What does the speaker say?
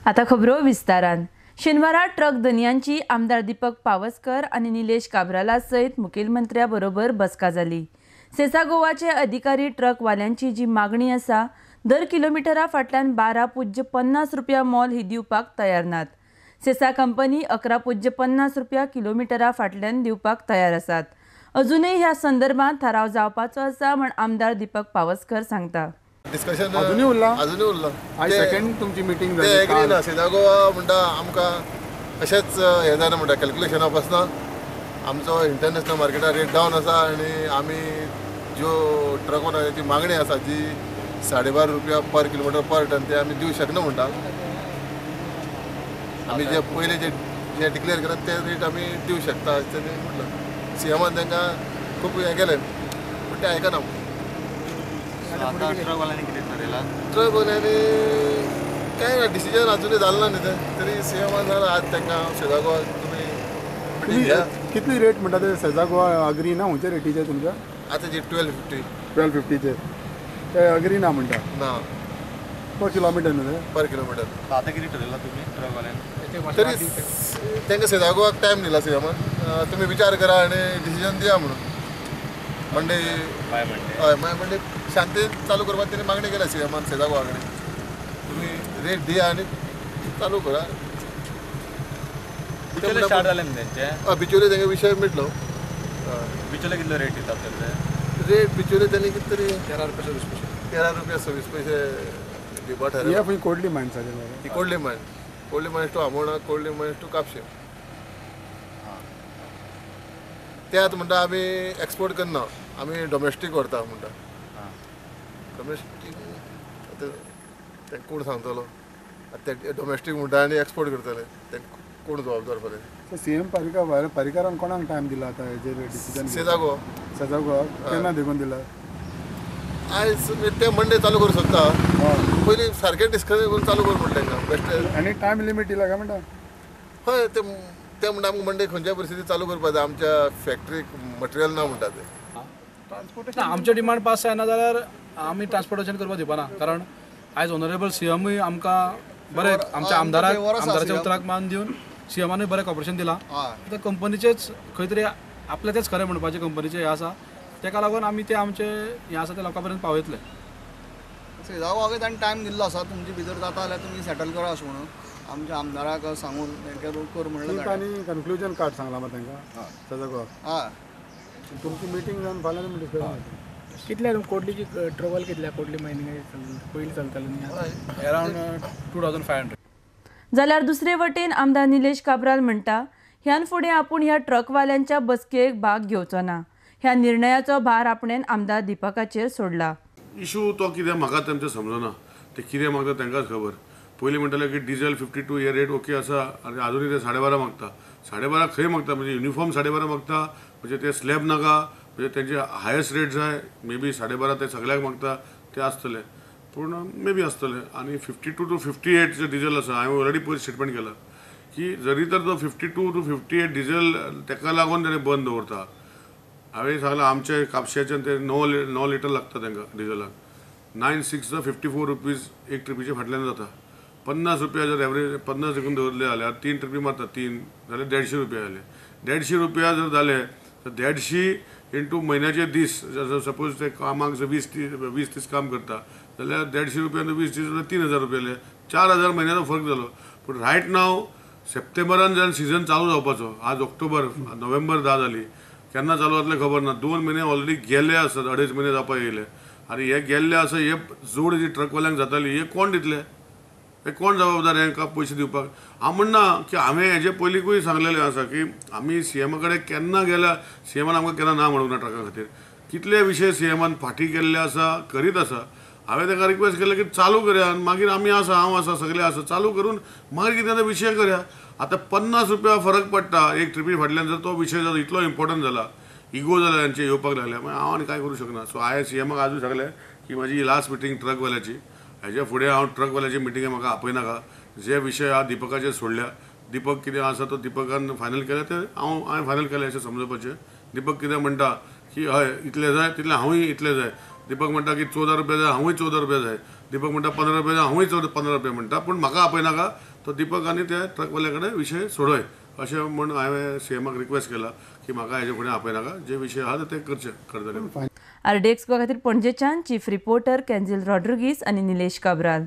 आता खबरो विस्तारान. शेनवारा ट्रक धनयांची आमदार दीपक पावसकर आनी निलेश काब्राला सयत मुखेलमंत्र्या बरोबर बसका जाली. सेसा गोवाचे अधिकारी ट्रकवाल्यांची जी मागणी आसा दर किलोमिटरा फाटल्यान 12.50 रुपया मोल ही दिवपाक तयार नात. सेसा कंपनी 11.50 रुपया किलोमिटरा फाटल्यान दिवपाक तयार आसात. अजूनय ह्या संदर्भात थाराव जावपाचो आसा म्हण आमदार दीपक पावसकर सांगता. डिस्कशन अजूनय उरला, अजूनय उरला. आयज सेकंड तुमची मिटींग जाली. ते एग्री ना. सेसा गोवा म्हणटा आमकां कशेंच हें जायना म्हणटा, कॅल्क्युलेशना पासना आमचो इंटरनॅशनल मार्केटार रेट डावन आसा आनी आमी ज्यो ट्रक ओनराची मागणी आसा जी 12.50 रुपया पर किलोमिटर पर टन ते आमी दिवं शकना म्हणटा. आमी जे पयले जे डिक्लेअर केला ते रेट आमी दिवं शकता अशें तेणी म्हटलां. सीएमान तांकां खूब हें केलें पूण ते आयकना. ट्रकवाल्यांनी कितें ठरयलां? ट्रकवाल्यांनी कांय ना, डिसिजन अजुनूय जालें ना न्ही तें. तरी सीएमान जालां आज तांकां सेसा गोवा तुमी मिटींग घेया. कितली रेट म्हणटा ते सेसा गोवा अग्री ना? खंयच्या रेटीचे तुमच्या आतां जी 12.50 12.50चे ते अग्री ना म्हणटा? ना, पर किलोमिटर न्हू ते? पर किलोमिटर. आतां कितें ठरयलां तुमी ट्रकवाल्यांनी? तरी तांकां सेसा गोवाक टायम दिला सीएमान, तुमी विचार करा आनी डिसिजन दिया म्हणून. मंडे बाय मंडे, हय मागीर मंडे शांती चालू करपाक तेणी मागणी केल्या सीएमान सेसा गोवा कडेन, तुमी रेट दिया आनी चालू करा. बिचोले स्टार्ट जालें न्ही तेंचे? हय, बिचोले तेंगे विशय मिटलो. बिचोले कितलो रेट दितात तर ते? रेट बिचोले तेणी कितें तरी 13 रुपया 26 पैसे, 13 रुपया 26 पैसे दिवपा ठरयलां. ही coldly मायन्साचें? He Kodli mines, Kodli mines to Amona, Kodli mines to Kapshim. ते आतां म्हणटा आमी एक्सपोर्ट करना, आमी डोमेस्टीक व्हरता म्हणटा. डोमेस्टीक आतां तें कोण सांगतलो? आतां ते डोमेस्टीक म्हणटा आनी एक्सपोर्ट करतले, तें कोण जबाबदार पळय? सीएम पारिकार पारिकारान कोणाक टायम दिला आतां हेजेर डिसिजन? सेसा गोवा. सेसा गोवा केन्ना देखून दिला? आयज ते मंडे चालू करूं शकता. पयलीं सारकें डिस्कशन करून चालू कर म्हणटा तांकां बेश्टें. आनी टायम लिमीट दिला काय म्हणटा? हय, ते ते म्हणटा आमकां मंडे खंयच्या परिस्थितीत चालू करपाक जाय, आमच्या फॅक्टरीक मटेरियल ना म्हणटा ते. ट्रान्सपोर्टेशन आमचें डिमांड पास जायना जाल्यार आमी ट्रान्सपोर्टेशन करपाक दिवपाना. कारण आयज ऑनरेबल सीएमूय आमकां बरें आमच्या आमदाराक आमदाराच्या उतराक मान दिवन सीएमानूय बरें कॉपरेशन दिलां. आतां कंपनीचेच खंय तरी आपलें तेंच खरें म्हणपाचें कंपनीचें हें आसा, तेका लागून आमी ते आमचें हें आसा ते लोकां पर्यंत पावयतले. सेसा गोवाक तांणी टायम दिल्लो आसा, तुमचे भितर जाता जाल्यार तुमी सेटल करा अशें म्हणून आमच्या आमदाराक सांगून तांकां कर म्हणलें. तांणी कन्क्लुजन कार्ड सांगलां मग तांकां सेसा गोवा? हय. तुमची मिटींग जावन फाल्यां तुमी डिस्कशन. कितल्या कोडलीची ट्रबल कितल्या कोडली मायनिंग पयलीं चलतालें न्ही? अरावंड 2500. जाल्यार दुसरे वटेन आमदार निलेश काब्राल म्हणटा ह्यान फुडें आपूण ह्या ट्रकवाल्यांच्या बसकेक भाग घेवचो ना. ह्या निर्णयाचो भार आपणें आमदार दीपकाचेर सोडला. इशू तो कितें म्हाका तेमचें समजना, ते कितें मागता तांकांच खबर. पयलीं म्हणटाले की डिजल 52 हे रेट ओके आसा आनी आजुनूय ते 12.50 मागता. 12.50 खंय मागता? म्हणजे युनिफॉर्म 12.50 मागता, म्हणजे ते स्लॅब नाका, म्हणजे तेंचे हायस्ट रेट जाय मे बी 12.50 ते सगळ्याक मागता ते आसतले, पूण मे बी आसतले. आनी 52 to 58 जे डिजल आसा, हांवें ऑलरेडी पयर स्टेटमेंट केलां की जरी तर तो 52 to 58 diesel तेका लागून तेणें बंद दवरता. हांवें सांगलां आमचे कापशेच्यान ते 9 लिटर लागता तांकां डिजलाक. 9 6 54 रुपीज एक ट्रिपीचे फाटल्यान जाता. 50 रुपया जर एवरेज 50 देखून दवरले जाल्यार 3 ट्रिपी मारता, 3 जाल्यार 150 रुपया जाले. 150 रुपया जर जाले तर 150 इंटू म्हयन्याचे दीस, जर सपोज ते कामाक जर 20 दीस काम करता जाल्यार 150 रुपया 20 दीस जाल्यार 3000 रुपया जाले, 4000 म्हयन्याचो फरक जालो. पूण रायट नाव सप्टेंबरान जेन्ना सिजन चालू जावपाचो, आज ऑक्टोबर नोव्हेंबर 10 जाली, केन्ना चालू जातलें खबर ना. 2 म्हयने ऑलरेडी गेल्ले आसात, 2.5 म्हयने जावपाक येयले आनी हे गेल्ले आसा. हे जोड जी ट्रकवाल्यांक जाताली हे कोण दितले? हे कोण जबाबदार हांकां पयशे दिवपाक? हांव म्हणना की हांवें हेजे पयलींकूय सांगलेलें आसा की आमी सीएमा कडेन केन्ना गेल्या, सीएमान आमकां केन्ना ना म्हणूंक ना ट्रका खातीर. कितले विशय सीएमान फाटीं केल्ले आसा, करीत आसा. हांवें ताका रिक्वेस्ट केलें की चालू करया आनी मागीर आमी आसा, हांव आसा, सगळे आसा, चालू करून मागीर कितें आतां विशय करया. आतां 50 रुपया फरक पडटा एक ट्रिपी फाटल्यान, जर तो विशय जालो इतलो इम्पोर्टंट जाला, इगो जाला तांचे येवपाक लागल्या, मागीर हांव आनी कांय करूं शकना. सो हांवें सीएमाक आजूय सांगलें की म्हाजी लास्ट मिटींग ट्रकवाल्याची, हेज्या फुडें हांव ट्रकवाल्याची मिटींगे म्हाका आपयनाका. जे विशय हांव दीपकाचेर सोडल्या, दीपक कितें आसा तो दीपकान फायनल केला, ते हांव हांवें फायनल केलें अशें समजपाचें. दीपक कितें म्हणटा की हय इतले जाय तितले हांवूय इतले जाय. दीपक म्हणटा की 14 रुपया जाय, हांवूय 14 रुपया जाय. दीपक म्हणटा 15 रुपया जाय, हांवूय 15 रुपया म्हणटा, पूण म्हाका आपयनाका, तो दीपक आनी त्या ट्रकवाल्या कडेन विशय सोडय अशें म्हूण हांवें सीएमाक रिक्वेस्ट केला की म्हाका हेजे फुडें आपयनाका, जे विशय आहा ते करचे करतले. आरडीएक्स गोवा खातीर पणजेच्यान चीफ रिपोर्टर कॅन्झील रॉड्रिगीस आनी निलेश काब्राल.